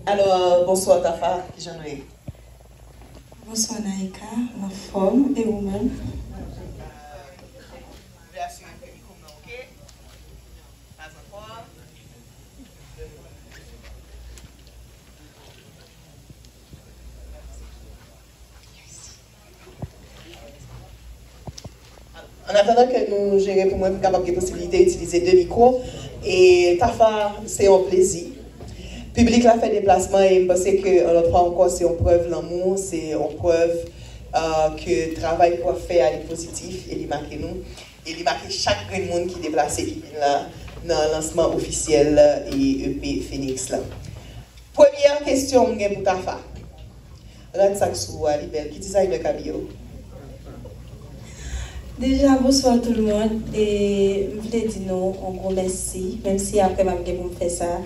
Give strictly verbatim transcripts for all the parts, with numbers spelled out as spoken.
Alò, bonswa Tafa, kijan nou ye? Bonswa Naïka, m anfòm, e ou menm? An atandan ke nou jere pou mwen, pou m kapab gen posibilite itilize de mikwo, e Tafa, se yon plezi. Piblik la fè deplasman e m panse ke, yon lòt fwa ankò, se yon prèv lanmou, se yon prèv, euh, ke travay ke w ap fè a, li pozitif e li make nou. E li make chak grenn moun ki deplase, ki vin la nan lansman ofisyèl E P Phoenix la. Premyè kesyon m gen pou Tafa. Rad sa k sou ou a, li bèl. Ki dizayna k abiye w? Deja, bonswa tout le monde. E m vle di nou yon gwo mèsi, menm si apre m ap gen pou m fè sa,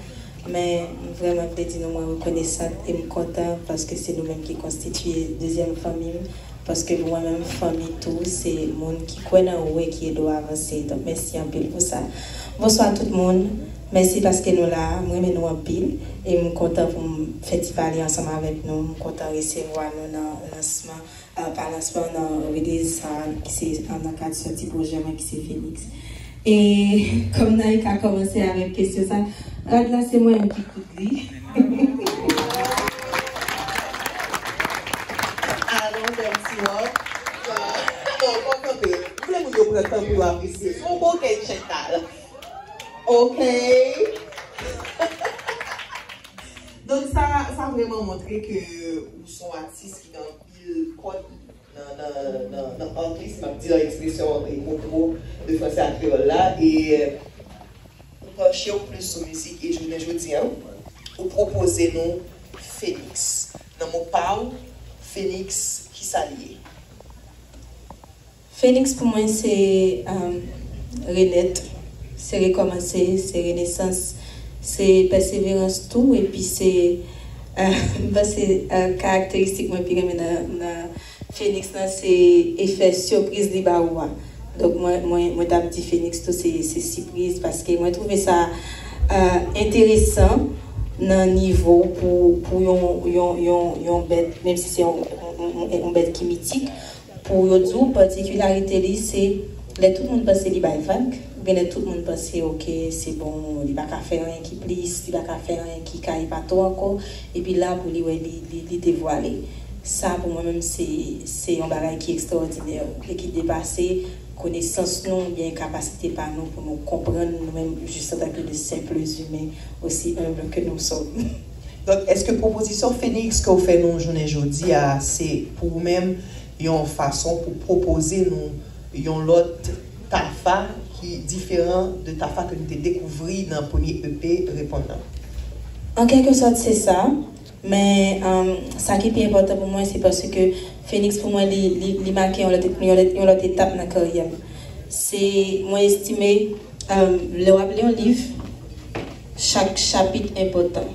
men m vrèman vle di nou mwen rekonesan e m kontan paske se nou menm ki konstitye dezyèm fanmi m. Paske pou mwen menm, fanmi tou, se moun ki kwè nan ou e ki ede w avanse. Donk, mèsi anpil pou sa. Bonswa tout moun. Mèsi paske nou la. M renmen nou anpil. E m kontan pou m fè ti pale ansanm avèk nou. M kontan resevwa nou nan lansman, euh, pa lansman, nan release sa, ki se, euh, nan kad sòti pwojè mwen ki se Phoenix. E kòm Naïka kòmanse avèk kesyon sa, rad la se mwen menm ki koud li. Alon fè yon ti wòb. Non, pa kanpe. M vle moun yo pran tan pou yo apresye. Se yon bon kèy Chantal. Ok. Donk sa, sa vrèman montre ke ou se yon atis ki gen anpil kòd nan, nan, nan, nan angli, si m ap di nan ekspresyon e mo pwo de franse a kreyòl la, e ou panche w plis sou mizik, e jounen jodi a, ou pwopoze nou Phoenix. Nan mo pa w, Phoenix, ki sa l ye? Phoenix pou mwen se, um, renèt, se rekòmanse, se renesans, se pèseverans tou, epi se, uh, m panse, uh, karakteristik mwen pi renmen nan, nan Phoenix lan, se efè sipriz li ba ou a. Donk, mwen, mwen, mwen t ap di Phoenix tou, se, se sipriz, paske mwen twouve sa, uh, enteresan nan nivo pou, pou yon, yon, yon, yon bèt, menm si se yon, yon, yon, yon bèt ki mitik, pou yo di w patikilarite li, se lè tout moun panse li bay vag, oubyen lè tout moun panse, oke, se bon, li pa ka fè anyen ki plis, li pa ka fè anyen ki ka epato ankò, epi la pou li wè li, li, li devwale. Sa, pou mwen menm, se, se yon bagay ki ekstraòdinè e ki depase konesans nou oubyen kapasite pa nou pou nou konprann nou menm jis antanke de senp imen, osi enb ke nou sòm. Donk, èske pwopozisyon Phoenix ke w fè nou jounen jodi a, se pou ou menm yon fason pou pwopoze nou yon lòt Tafa ki diferan de Tafa ke nou te dekouvri nan premye E P Reponn nan? An kèlke sòt, se sa. Men, um, sa ki pi enpòtan pou mwen, se paske Phoenix, pou mwen, li, li, li make yon lòt, yon lòt, yon lòt etap nan karyè m. Se, mwen estime, um, lè w ap li yon liv, chak chapit enpòtan.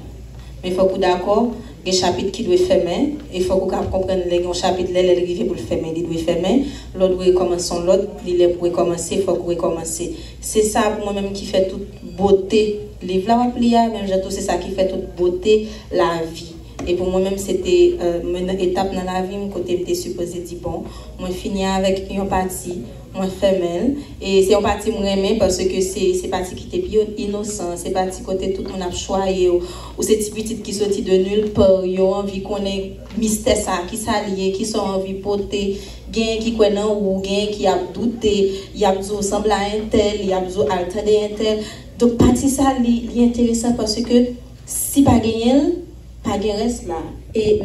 Men fòk ou dakò, gen chapit ki dwe fèmen, e fòk ou ka konprann lè gen yon chapit, lè, lè l rive pou l fèmen, li dwe fèmen, lè w dwe rekòmanse yon lòt, li lè pou rekòmanse, fòk ou rekòmanse. Se sa pou mwen menm ki fè tout bote liv la w ap li a, menm jan tou se sa ki fè tout bote lavi. E pou mwen menm, se te, euh, mwen nan etap nan lavi m kote m te sipoze di, bon, mwen fini avèk yon pati, mwen fèmen l. E se yon pati m renmen paske se, se pati ki te pi inosan, se pati kote tout moun ap chwaye w. Ou se ti pitit ki soti de nil pa, yo anvi konnen mistè sa, ki sa l ye, ki sa w anvi pote. Genyen ki kwè nan ou, genyen ki ap doute, y ap di w sanble a entèl, y ap di w al tande entèl. Donk, pati sa, li, li enteresan paske si pa genyen l, pa gen rès la. E